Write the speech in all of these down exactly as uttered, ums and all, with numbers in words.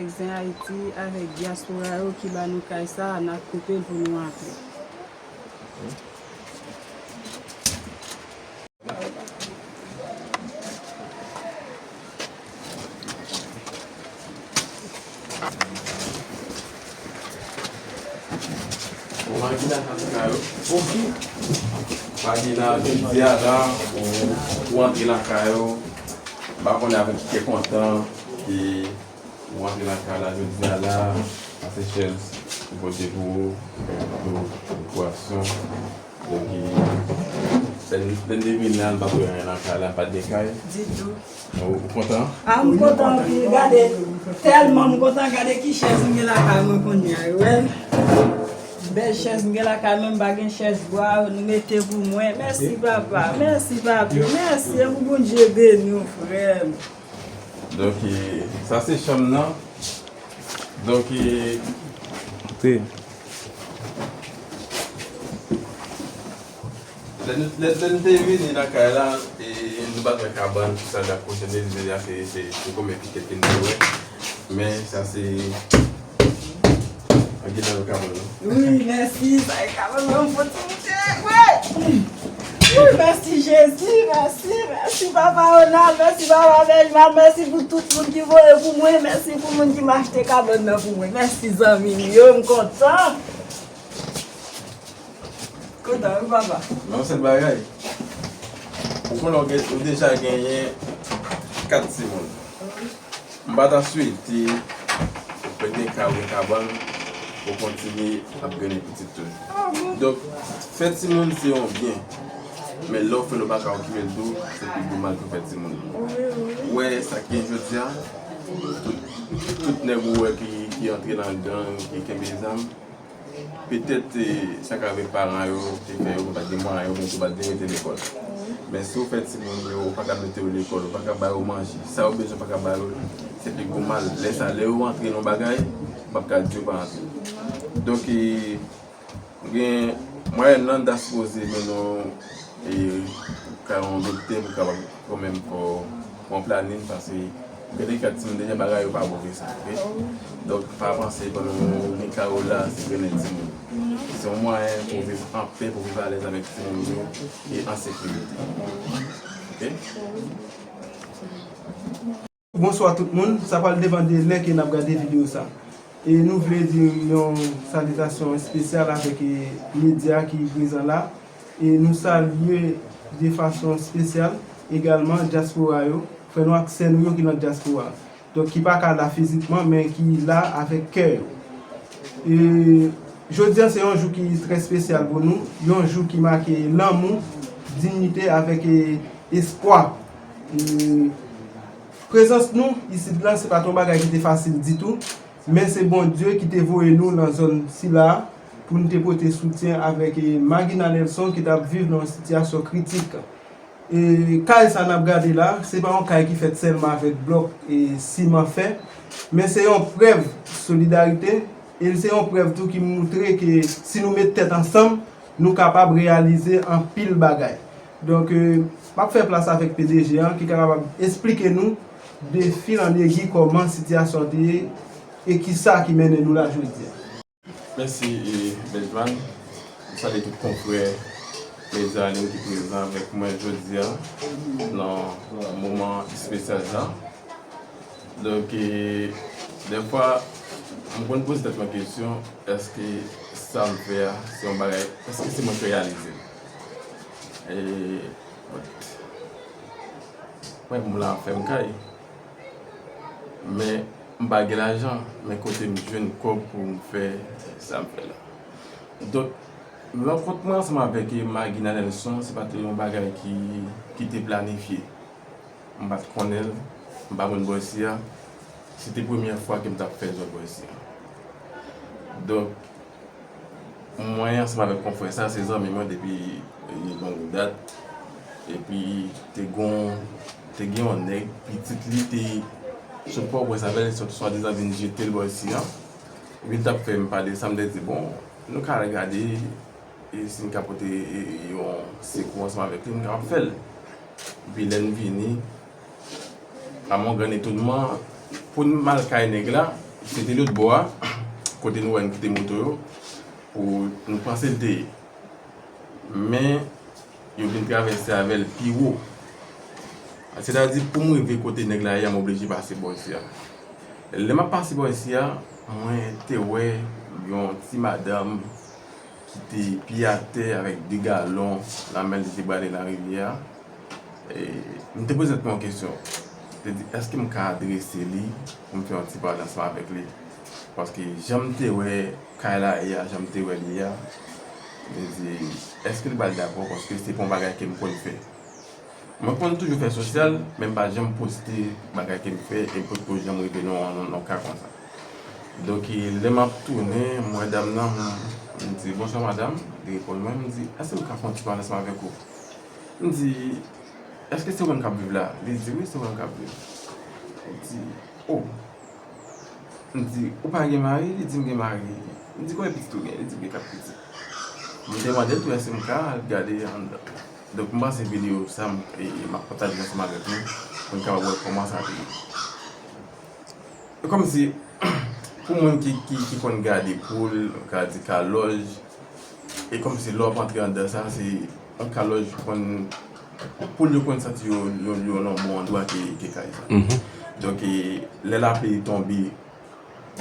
Zen Ayiti avèk dyaspora yo ki ba nou kay sa a, n ap koupe l pou nou antre. Bon, Magina, sa se ka yo. Ok. Magina, jodi a la, ou, ou antre lakay ou. M pa konnen avèk ki kè kontan ki ou antre lakay la jodi a la. Sa se chèz ou pote pou ou, pou, pou bwasyon. Donk, lè n, lè n te vin la, n pa t wè anyen lakay la, n pa t gen kay. Ditou. Ou, ou kontan? Ah, m kontan anpil. Gade, tèlman m kontan. Gade ki chèz m gen lakay mwen kounye a, wi. Bèl chèz m gen lakay mwen, m pa gen chèz bwa, nou mete pou mwen. Mèsi, papa. Mèsi, papi. Mèsi. Pou Bondye beni w, frè m. Donk, e, sa se chanm nan. Donk, e, Te. Lè nou, lè, lè nou te vini lakay la, e, nou pa t wè kabann, tout sa, n ap kouche, nou te di se, se, se konbyen pikèt ke nou te wè. Men sa se, an gentan wè kabann nan. Wi, mèsi, sa e kabann nan, m fò ti moute, wi. Wi, mèsi Jezi, mèsi, mèsi Papa Ronald, mèsi Papa Benjman, mèsi pou tout moun ki voye pou mwen, mèsi pou moun ki m achte kabann nan pou mwen. Mèsi zanmi m yo, m kontan. Kontan wi papa. Men yon sèl bagay. Ou konnen ou gen, ou deja genyen kat timoun. M pa ta swete ou pèdi kay ou gen kabann, ou kontinye ap grennen pitit toujou. Donk, fè timoun se yon byen. Men lè w fè l ou pa ka okipe l tou, se pi gwo mal pou fè timoun. Ou wè sa k gen jodi a, tout, tout nèg ou wè ki, ki antre nan gang, ki kenbe zam, petèt, e, sa ka rive paran yo te fè yo pa t gen mwayen, oubyen tou pa t vin mete lekòl. Men si w fè timoun yo, ou pa ka mete yo lekòl, ou pa ka ba yo manje, sa yo bezwen ou pa ka ba yo, se pi gwo mal. Lè sa, lè yo antre nan yon bagay, ou p ap ka di yo pa antre. Donk, e, gen mwayen nan ta sipoze mennen w, e, kay yon doktè pou kapab kanmenm fè w pran planin, paske gen de kat timoun deja bagay yo pa bon ke sa, oke? Donk, pa panse pandan w gen kay ou la, se grennen timoun. Se yon mwayen pou w viv anpè, pou w viv alèz avèk timoun yo e an sekirite. Oke? Bonswa tout moun, sa pral depann de lè ke n ap gade videyo sa. E nou vle di yon salitasyon espesyal avèk, e, medya ki prezan la. E nou salye de fason espesyal egalman dyaspora yo, frè nou ak sè nou yo ki nan dyaspora. Donk, ki pa ka la fizikman, men ki la avèk kè yo. E jodi a se yon jou ki trè espesyal pou nou, yon jou ki make lanmou, diyite avèk, e, espwa. E prezans nou isit la, se pa t yon bagay ki te fasil ditou, men se Bondye ki te voye nou nan zòn sila a pou n te pote soutyen avèk, e, Magina Nelson ki t ap viv nan yon sitiyasyon kritik. E kay sa n ap gade la, se pa yon kay ki fèt sèlman avèk blòk e siman fè, men se yon prèv solidarite, e se yon prèv tou ki moutre ke si nou met tèt ansanm, nou kapab reyalize anpil bagay. Donk, e, m ap fè plas avèk P D G an ki kapab esplike nou de fil an egui kòman sitiyasyon an te ye e kisa ki mennen nou la jodi a. Mèsi, e, Benjman. M salye tout konfrè medya yo ki prezan avèk mwen jodi a nan moman espesyal sa. Donk, e, dèfwa, m konn poze tèt mwen kesyon, èske sa m fè a, se yon bagay, èske se mwen ki reyalize l? E, mwen, pou m la fè m kay. Men, m pa gen lajan, men kote m jwenn kòb pou m fè sa m fè la. Donk, rankont mwen ansanm avèk Magina Nelson, se pa te yon bagay ki, ki te planifye. M pa t konnen l, m pa konn bòs isi a. Se te premyè fwa ke m t ap fè zòn bòs isi a. Donk, mwen ansanm avèk konfrè sa, se zanmi mwen depi, e, long dat. Epi te gon, te gen yon nèg, pitit li te sot Pòtoprens avè l, sot swadizan vin jete l bò isi a. Epi l t ap fè m pale sa, m te di, bon, nou ka al gade, e si n ka pote, e, e, yon sekou ansanm avèk li, n kapab fè l. Epi lè n vini, a mon gran etònman, pou n al kay nèg la, Se te lòt bò a, kote nou wè n kite moto yo, pou nou panse l te ye. Men, yo vin travèse avè l pi wo. Sètadi, pou m rive kote nèg la ye a, m oblije pase bò isi a. Lè m ap pase bò isi a, mwen te wè yon ti madanm ki te pye atè avèk de galon nan men l, li te brale nan rivyè a. E, m te poze tèt mwen yon kesyon. M te di, èske m ka adrese li pou m fè yon ti pale ansanm avèk li? Paske jan m te wè kay la ye a, jan m te wè li ye a, m te di, èske li pral dakò? Paske se pa yon bagay ke m konn fè. Mwen konn toujou fè sosyal, men m pa janm poste bagay ke m fè, e m potko janm rive nan, nan, nan ka konsa. Donk, e, lè m ap tounen, m wè dam nan, m, m di, "Bonswa, madanm." Li reponn mwen, m di, "Èske m ka fè yon ti pale ansanm avèk ou?" M di, "Èske se ou menm k ap viv la?" Li di, "Wi, se mwen k ap viv." M di, "O." M di, "Ou pa gen mari?" Li di, "M gen mari." M di, "Konbyen pitit ou gen?" Li di, "M gen kat pitit." M te mande l tou èske m ka al gade anndan. Donk, m panse videyo sa, m, e, e m ap pataje ansanm avèk nou, pou n kapab wè kòman sa te ye. E kòmsi, pou moun ki, ki, ki konn gade poul, ka di kalòj, e kòmsi lè w ap antre anndan sa, se yon kalòj konn, poul yo konn santi yo, yo, yo nan bon andwa ke, ke kay sa. Donk, e, lè lapli tonbe,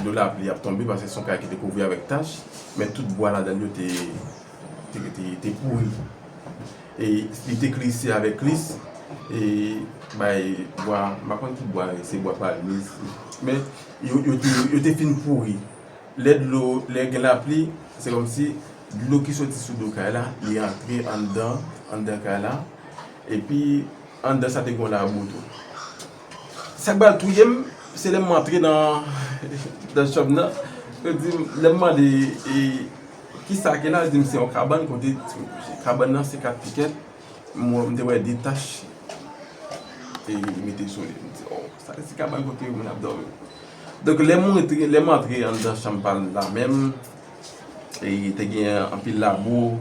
dlo lapli ap tonbe, paske se yon kay ki te kouvri avèk tach, men tout bwa ladan l yo te, te, te, te pouri. E li te klise avèk klis, e bay bwa, m pa konn ki bwa, se bwa palmis, men yo, yo te, yo te fin pouri. Lè dlo, lè gen lapli, se kòmsi dlo ki soti sou do kay la, li antre anndan, anndan kay la, epi anndan sa te gen yon labou tou. Sa k pral touye m, se lè m antre nan, nan chanm nan, yo di m, lè m mande, e, kisa ki la, yo di m se yon kabann kote, kabann nan se kat pikèt, m, m te wè de tach, e, mete sou li. M di, o, sa se kabann kote moun ap dòmi. Donk, lè m antre, lè m antre anndan chanm pa l la menm, e te gen anpil labou.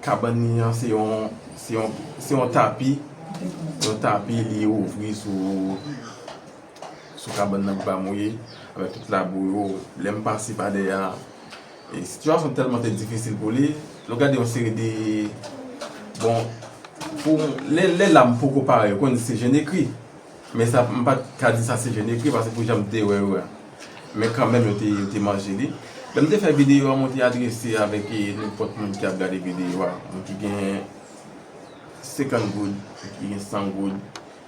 Kabann li an, se yon, se yon, se yon tapi. Yon tapi, li ouvri sou, sou kabann nan ki pa mouye, avèk tout labou yo. Lè m pase pa dèyè a, e sitiyasyon tèlman te difisil pou li. Lè w gade yon seri de, bon, pou, lè, lè la m poko pare, ou konn se jèn ekri. Men sa, m pa t ka di sa se jèn ekri, paske pou jan m te wè yo a. Men kanmenm, yo te, yo te manje li. Lè m te fè videyo a, mwen te adrese avèk, e, nenpòt moun ki ap gade videyo a. Moun ki gen senkant goud, moun ki gen san goud,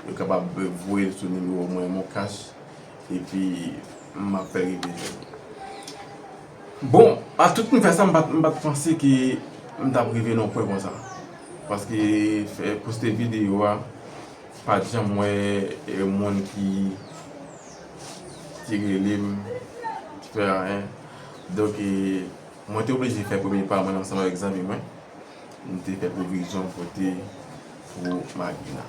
yo kapab voye l sou nimewo mwen, Moncash, epi m ap fè rive jwenn. Bon, a tout m fè sa, m pa t, m pa t panse ke m t ap rive nan yon pwen konsa. Paske fè, poste videyo a, pa t janm wè, e, moun ki, ki rele m, ki fè anyen. Donk, e, mwen te oblije fè premye pa mwen ansanm avèk zanmi mwen. M te fè pwovizyon pote pou Magina.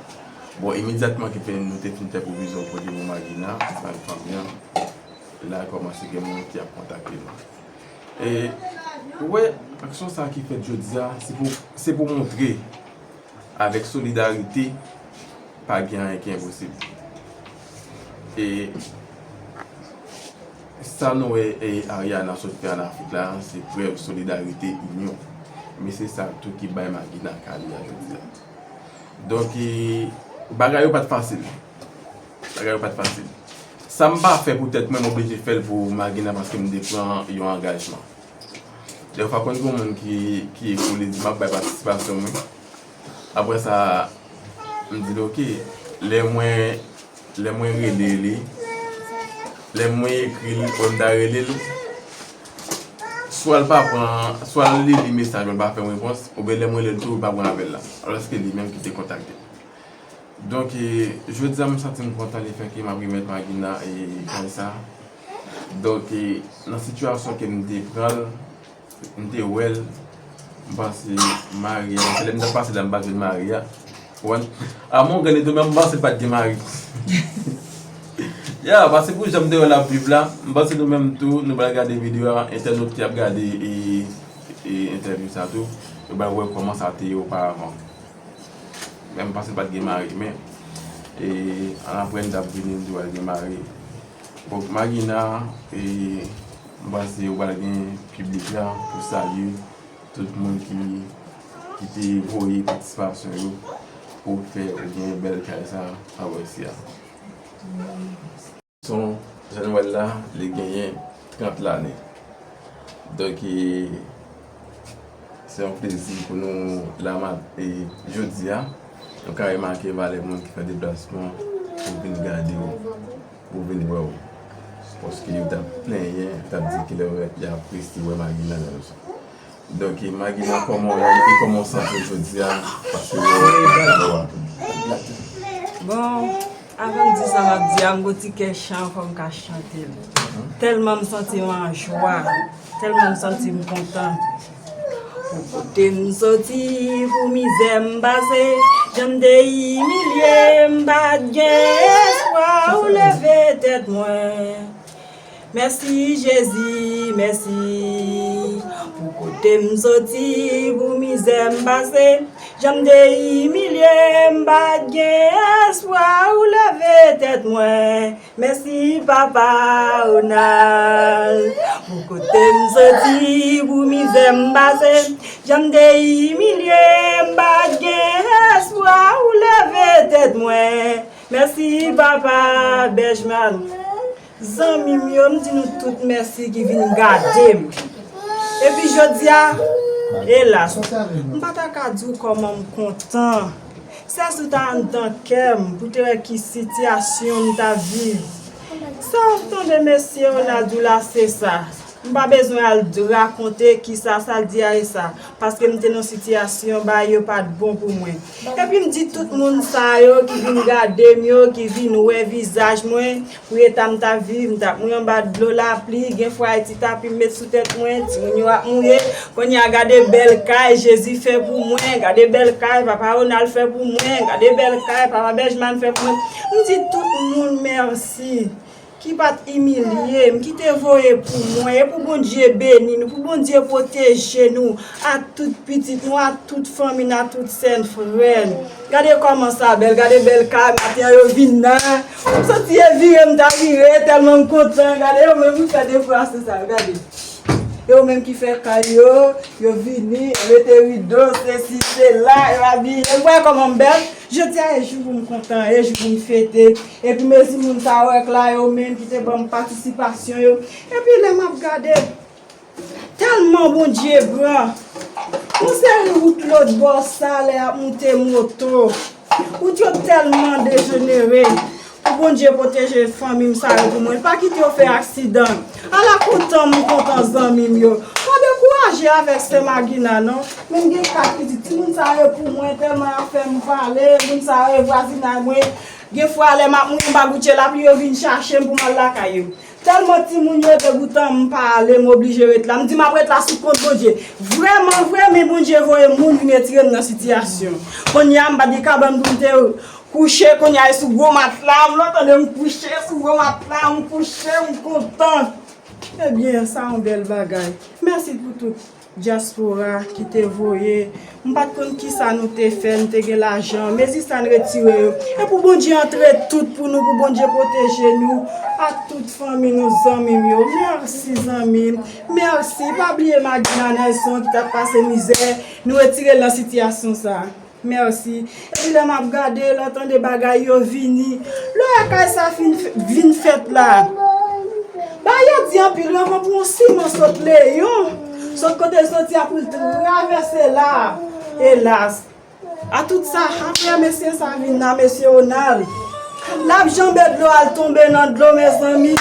Bon, imedyatman ke nou te fin fè pwovizyon pote pou Magina, ansanm avèk fanmi an, la kòmanse gen moun ki ap kontakte nou. E, ou wè, aksyon sa ki fèt jodi a, se pou, se pou montre avèk solidarite, pa gen anyen ki enposib. E sa nou wè, e, Ariana sot fè ann Afrik la, se prèv solidarite, inyon. Men se sa tou ki bay Magina ka li a jodi a. Donk, e, bagay yo pa t fasil. Bagay yo pa t fasil. Sa m pa fè pou tèt mwen, m oblije fè l pou Magina paske m te pran yon angajman. Dèfwa konn gen moun ki, ki ekri, li di, "M ap bay patisipasyon mwen." Apre sa, m di l, "Oke." Lè mwen, lè mwen rele li, lè mwen ekri l, mwen m ta rele l, swa l pa pran, swa l li, li mesaj mwen, l pa fè m repons, oubyen lè mwen rele l tou, li pa pran apèl la. Alòske li menm ki te kontakte m. Donk, e, jodi a, m santi m kontan lefètke m ap remèt Magina, e, kay sa. Donk, e, nan sitiyasyon ke m te pran l, m te wè l, m panse mari a, se lè m t ap pase la, m pa t jwenn mari a. Ou konprann? A mon grenn etou, men m panse l pa t gen mari. Ya, paske pou jan m te wè l ap viv la, m panse nou menm tou, nou pral gade videyo a, entènot ki ap gade, e, e, entèvyou sa tou, yo pral wè kòman sa te ye oparavan. Men m panse l pa t gen mari, men, e, ann apre n t ap vini, m di w al gen mari. Bon, Magina, e, m panse ou pral gen piblik la pou salye tout moun ki, ki te voye patisipasyon yo pou fè ou gen bèl kay sa avè si a. Son, jan nou wè l la, li genyen trant lane. Donk, e, se yon plezi pou nou la mat-, e, jodi a, nou ka remake valè moun ki fè deplasman pou vin gade w, pou vin wè w. Paske yo t ap plenyen, yo t ap di kilè y ap resi wè Magina nan leson. Donk, e, Magina, kòman w ye e kòman w santi w jodi a? Paske w wè w ap. Bon, avan m di sa m ap di a, m gon ti kè chan, fò m ka chante l. Tèlman m santi m an jwa, tèlman m santi m kontan. Pou kote m soti, pou mizè m pase, jan m te imilye, m pa t gen espwa, ou leve tèt mwen. Mèsi Jezi, mèsi. Pou kote m soti, pou mizè m pase, jan m te imilye, m pa t gen espwa, ou leve tèt mwen. Mèsi Papa Ronald. Pou kote m soti, pou mizè m pase, jan m te imilye, m pa t gen espwa, ou leve tèt mwen. Mèsi Papa Benjamin. Zanmi m yo, m di nou tout mèsi ki vin gade m. Epi jodi a, elas, m pa ta ka di w kòman m kontan. Sèl si w ta anndan kè m pou te wè ki sitiyasyon m t ap viv. Sa w tande mesye Ronald di w la, se sa. M pa bezwen al rakonte kisa sa l di a e sa, paske m te nan sitiyasyon bagay yo pa t bon pou mwen. Epi m di tout moun sa yo ki vin gade m yo, ki vin wè vizaj mwen, pou eta m t ap viv, m t ap mouri anba dlo lapli, gen fwa e ti tapi m met sou tèt mwen, timoun yo ap mouri. Kounye a gade bèl kay Jezi fè pou mwen, gade bèl kay Papa Ronald fè pou mwen, gade bèl kay Papa Benjamin fè pou mwen. M di tout moun mèsi ki pa t imilye m, ki te voye pou mwen, e pou Bondye beni nou, pou Bondye pwoteje nou, ak tout pitit nou, ak tout fanmi n, ak tout sè n, frè n. Gade kòman sa bèl, gade bèl kay, maten an yo vin nan. M santi e vire m ta vire, tèlman m kontan. Gade yo menm ki fè dekorasyon sa yo, gade. Yo menm ki fè kay yo, yo vini, yo mete rido, sesi, sela, yo abiye. Ou wè kòman m bèl? Jodi a e jou pou m kontan, e jou pou m fete. Epi mezi moun sa yo wè k la, yo menm ki te ban m patisipasyon yo. Epi lè m ap gade, tèlman Bondye gran. Yon seri wout lòt bò sa lè y ap moute moto. Wout yo tèlman dejenere. Pou Bondye pwoteje fanmi m sa yo pou mwen. Pa kite yo fè aksidan. Ala kontan m kontan zanmi m yo. Pa dekouraje avèk sè Magina non. Men m gen kat pitit. Timoun sa yo pou mwen tèlman y ap fè m pale. Moun sa yo e vwazinay mwen. Gen fwa lè m ap mouri anba goutye lapli yo vin chache m pou m al lakay yo. Tèlman timoun yo degoutan, m pa ale, m oblije ret la. M di m ap ret la sou kont Bondye. Vrèman vre, men Bondye voye moun vin retire m nan sitiyasyon. Kounye a, m pa t gen kabann pou m te kouche, kounye a, e sou gwo matla, m lè w tande m kouche sou gwo matla, m kouche, m kontan. Ebyen, sa yon bèl bagay. Mèsi pou tout dyaspora ki te voye. M pa t konn kisa nou te fè, nou te gen lajan. Mezi sa n retire yo. E pou Bondye antre tout pou nou, pou Bondye pwoteje nou, ak tout fanmi nou, zanmi m yo. Mèsi, zanmi m. Mèsi. Pa bliye Magina Nelson ki t ap pase mizè. Nou retire l nan sitiyasyon sa. Mèsi. Epi lè m ap gade, lè w tande bagay yo vini. Lè w wè kay sa fin f-, vin fèt la. Bagay yo di anpil, yo pran pou yon siman sot Leyon. Sot kote l soti a pou l travèse la. Elas. A tout sa, aprè mesye sa vin la, mesye Ronald. L ap janbe dlo, al tonbe nan dlo, mezanmi.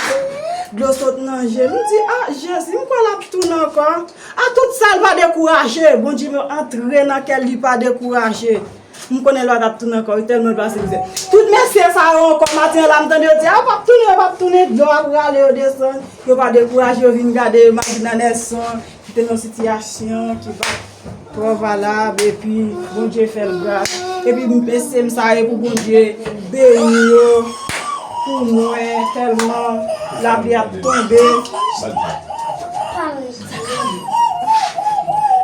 Dlo sot nan je l. M di, a, Jezi, m kwè l ap tounen ankò. A tout sa, l pa dekouraje. Bondye antre nan kè l, li pa dekouraje. M konnen lwa t ap tounen ankò, wi, tèlman l pase mizè. Tout mesye sa yo ankò, maten an la, m tande yo di, a, yo p ap tounen, yo p ap tounen, dlo a prale, yo desann. Yo pa dekouraje, yo vin gade Magina Nelson, ki te nan sitiyasyon ki pa twò valab, epi Bondye fè l gras. Epi mesye m sa yo pou Bondye beni yo pou mwen, tèlman lapli ap tonbe.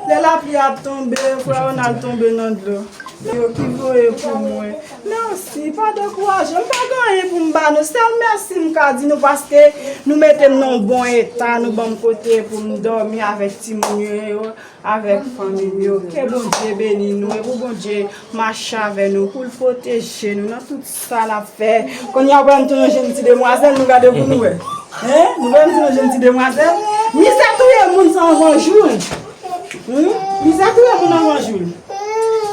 Lè lapli ap tonbe, frè Ronald tonbe nan dlo. Yo ki voye pou mwen. Mèsi, pa dekouraje. M pa gen anyen pou m ba nou. Sèl mèsi m ka di nou paske nou mete m nan yon bon eta, nou ban m kote pou m dòmi avèk timoun yo, avèk fanmi m yo. Ke Bondye beni nou e pou Bondye mache avè nou, pou l pwoteje nou nan tout sa n ap fè. Kounye a, ou wè m tounen yon jenn ti demwazèl, nou gade pou nou wè. Hein? Nou wè m tounen yon jenn ti demwazèl. Mizè touye moun sa anvan jou l. Hmm? Mizè touye moun anvan jou l.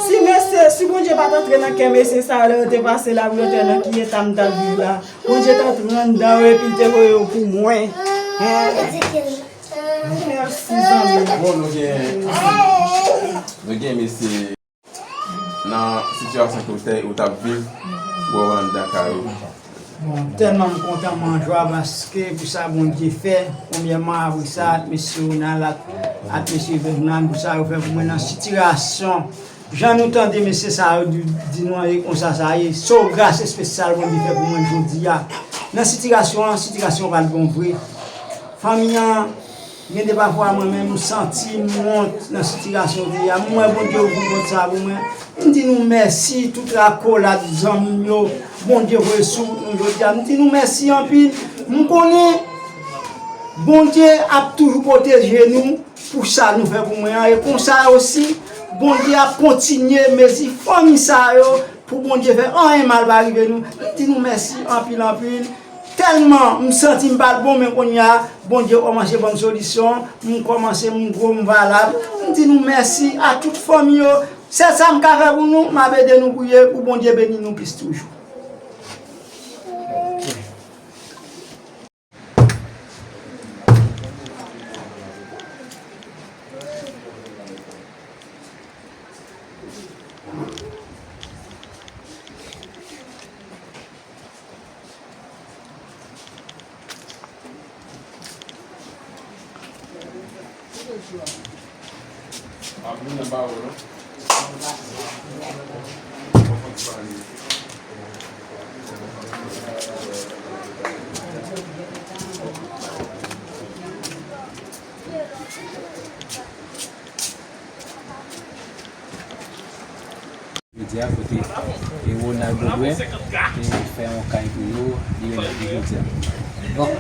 Si mesye, si Bondye pa t antre nan kè mesye sa yo, lè yo te pase la pou yo te nan ki eta m t ap viv la, Bondye t antre anndan yo epi l te voye yo pou mwen. Hein? Mèsi, zanmi. Bon, nou gen, nou gen mesye nan sitiyasyon ke w te, ou t ap viv, ou anndan kay ou. Bon, tèlman m kontan, m an jwa paske pou sa Bondye fè, premyèman, apre sa, ak mesye Ronald, ak, ak mesye Bernard, pou sa yo fè pou mwen nan sitiyasyon. Jan nou tande mesye sa yo di, di nou an, e konsa sa ye, se yon gras espesyal Bondye fè pou mwen jodi a. Nan sitiyasyon an, sitiyasyon an pa t bon vre. Fanmi an, Gen de pafwa mwen menm m santi m wont nan sitiyasyon m te ye a. M wè Bondye ouvri pòt sa pou mwen. M di nou mèsi, tout akolad zanmi m yo, Bondye voye sou nou jodi a. M di nou mèsi anpil. M konnen Bondye ap toujou pwoteje nou pou sa nou fè pou mwen an. E konsa osi, Bondye ap kontinye mezi fanmi sa yo pou Bondye fè anyen mal pa rive nou. M di nou mèsi anpil, anpil. Tèlman m santi m pa t bon, men kounye a, Bondye kòmanse ban m solisyon, m kòmanse m gwo, m valab. M di nou mèsi a tout fanmi yo. Sèl sa m ka fè pou nou, m ap ede nou priye pou Bondye beni nou plis toujou. Jodi a, kote, e, Ronald Baudouin, e, fè yon kay pou yo, li remèt li jodi a. Bon,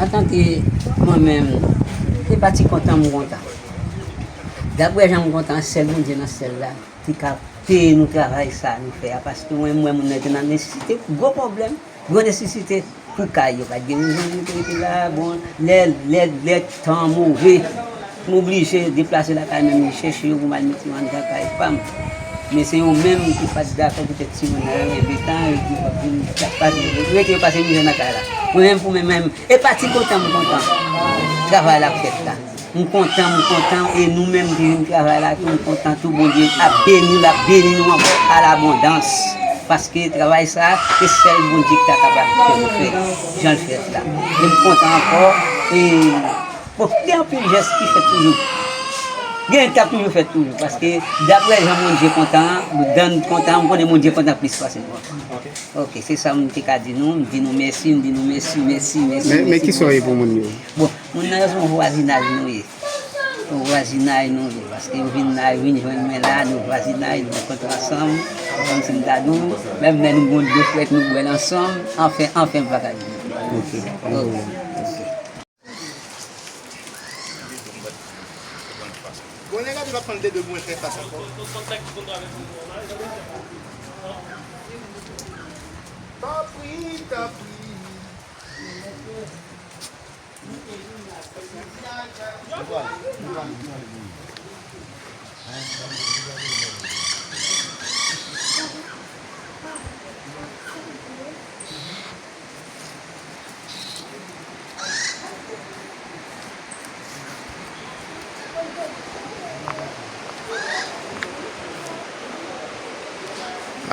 antanke mwen menm, se pa ti kontan m kontan. Daprè jan m kontan, sèl Bondye nan syèl la ki ka peye nou travay sa nou fè a, paske mwen, m wè moun nan te nan nesesite, gwo pwoblèm, gwo nesesite. Pou kay yo pa t gen rezon pou yo te rete la, bon, lè, lè, lè tan move, m oblije deplase lakay mwen, m chèche yo pou m al mete yo anndan kay pa m. Men se yo menm ki pa t dakò poutèt timoun nan yo enbetan, yo di yo p ap vin, y ap pase, rete yo pase mizè nan kay la. Mwen menm pou mwen menm, e pa ti kontan m kontan travay la ap fèt la. M kontan, m kontan, e nou menm ki vin travay la tou, m kontan tou. Bondye ap beni, l ap beni nou ankò a labondans. Paske travay sa, se sèl Bondye ki ta kapab fè nou fè, jan l fèt la. E m kontan ankò, e, bon, gen anpil jès ki fèt toujou. Gen k ap toujou fèt toujou, paske daprè jan Bondye kontan an, dan kontan an, m konnen Bondye kontan plis pase nou ankò. Ok, se sa m te ka di nou, m di nou mèsi, m di nou mèsi, mèsi, mèsi, mèsi. Men, men kisa w ye pou moun yo? Bon, moun nan yo se yon vwazinaj nou ye. Yon vwazinaj nou ye, paske yo vin la, yo vin jwenn mwen la, nou vwazinaj, nou rankontre ansanm, kòmsi m ta di w, menm lè nou gon dlo frèt, nou bwè l ansanm, anfen, anfen, m pa ka di. Ok. Ok. Ok. Bon, nèg la di l ap pran l de de pou mwen fè fas ankò. Tanpri, tanpri.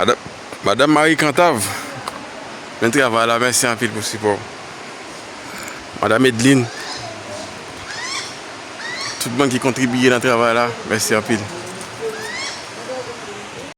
Madanm, Madanm Marie Cantave, men travay la, mèsi anpil pou sipò w. Madanm Edline, tout moun ki kontribiye nan travay la, mèsi anpil.